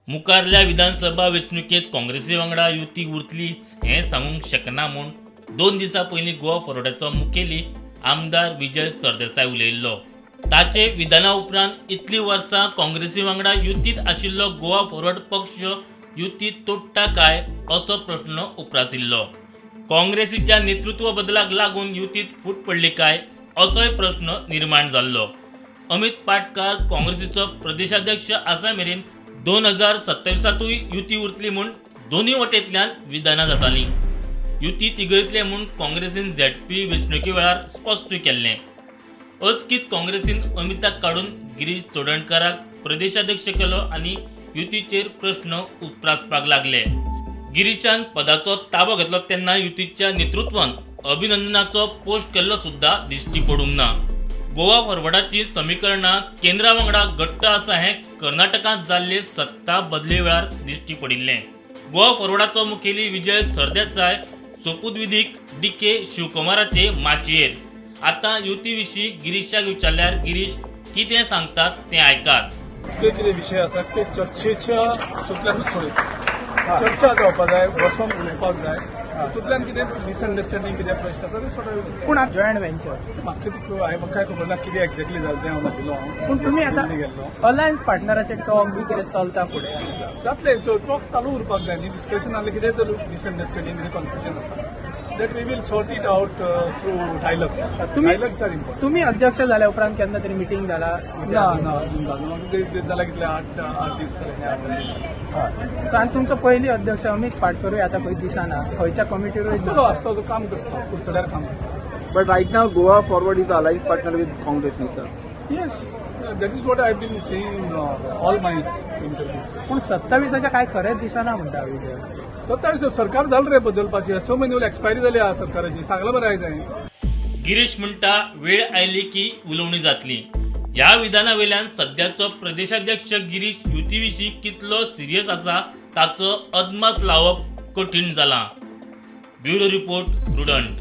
मुखारल्या विधानसभा वेंचणुकेंत काँग्रेसी वांगडा युती उरतलीच हें सांगूंक शकना म्हूण 2 दिसां पयलीं गोवा फॉरवर्डाचो मुखेली आमदार विजय सरदेसाय उलयिल्लो. ताचे विधाना उपरांत इतलीं वर्सां काँग्रेसी वांगडा युतींत आशिल्लो गोवा फॉरवर्ड पक्ष युती तोडटा काय असो प्रश्न उप्रासिल्लो. काँग्रेसीच्या नेतृत्व बदलाक लागून युतीत फूट पडली काय असोय प्रश्न निर्माण जाल्लो. अमित पाटकार काँग्रेसीचो प्रदेशाध्यक्ष आसा मेरेन 2027तूय युती उरतली म्हूण दोनूय वटेंतल्यान विधानां जातालीं. युती तिगयतले म्हूण काँग्रेसीन झेडपी वेंचणुके वेळार स्पश्ट केल्लें. अचकीत काँग्रेसीन अमिताक काडून गिरीश चोडणकाराक प्रदेशाध्यक्ष केलो आनी युतीचेर प्रश्न उप्रासपाक लागले. गिरीशान पदाचो ताबो घेतलो तेन्ना युतीच्या नेतृत्वान अभिनंदनाचो पोस्ट केल्लो सुद्दा दिश्टी पडूंक ना. गोवा फॉरवर्डाची समीकरणां केंद्रा वांगडा घट्ट आसा हें कर्नाटकांत जाल्ले सत्ता बदले वेळार दिश्टी पडिल्लें. गोवा फॉरवर्डाचो मुखेली विजय सरदेसाय सोपूतविधीक डी के शिवकुमाराचे माचयेर. आतां युती विशीं गिरीशाक विचारल्यार गिरीश कितें सांगतात तें आयकात. ते कितें विशय आसात ते चर्चेच्या हातूंतल्यानूच सोडयता. चर्चा जावपा जाय, बसोन उलोवपाक जाय. तातूंतल्यान कितें मिसअंडरस्टँडींग, कितें प्रश्न आसा ते सोडोवप. पूण जॉयंट व्हेंचर म्हाका कितें, हांवें म्हाका काय खबर ना कितें एक्झॅक्टली जालें तें. हांव नाशिल्लो हांव. पूण तुमी आतां गेल्लो. अलायन्स पार्टनराचे टॉक बी कितें चलता फुडें? जातले, टॉक्स चालू उरपाक जाय न्ही. डिस्कशन जालें, कितें तर मिसअंडरस्टँडींग, कितें कन्फ्युजन आसा, that we will sort it out through dialogues. Dialogues are important. तुम्ही अध्यक्ष जाल्या उपरांत केन्ना तरी मिटींग जाला? ना ना, अजून जालो ते जाल्यार कितले, 8 8 दीस जाले, 8-10 दीस जाले. सो आनी तुमचो पयली अध्यक्ष अमित पाटकरूय आतां खंय दिसना, खंयच्या कमिटीरूय. आसतलो, आसतलो. तो काम करता, कुडचड्यार काम करता. But right now, Goa Forward is the alliance partner with Congress, no, sir? Yes, that is what I've been saying in all my interviews. पूण 27च्या काय खरेंच दिसना म्हणटा विजय. 27 सरकार जालें रे बदलपाचें. 6 म्हयने उरले, एक्सपायरी जाली आहा सरकाराची. सांगलां बरें आयज हांवें. गिरीश म्हणटा, वेळ आयली की उलोवणी जातली. ह्या विधाना वयल्यान सद्याचो प्रदेशाध्यक्ष गिरीश युती विशीं कितलो सिरियस आसा ताचो अदमास लावप कठीण जाला. Bureau report, Prudent.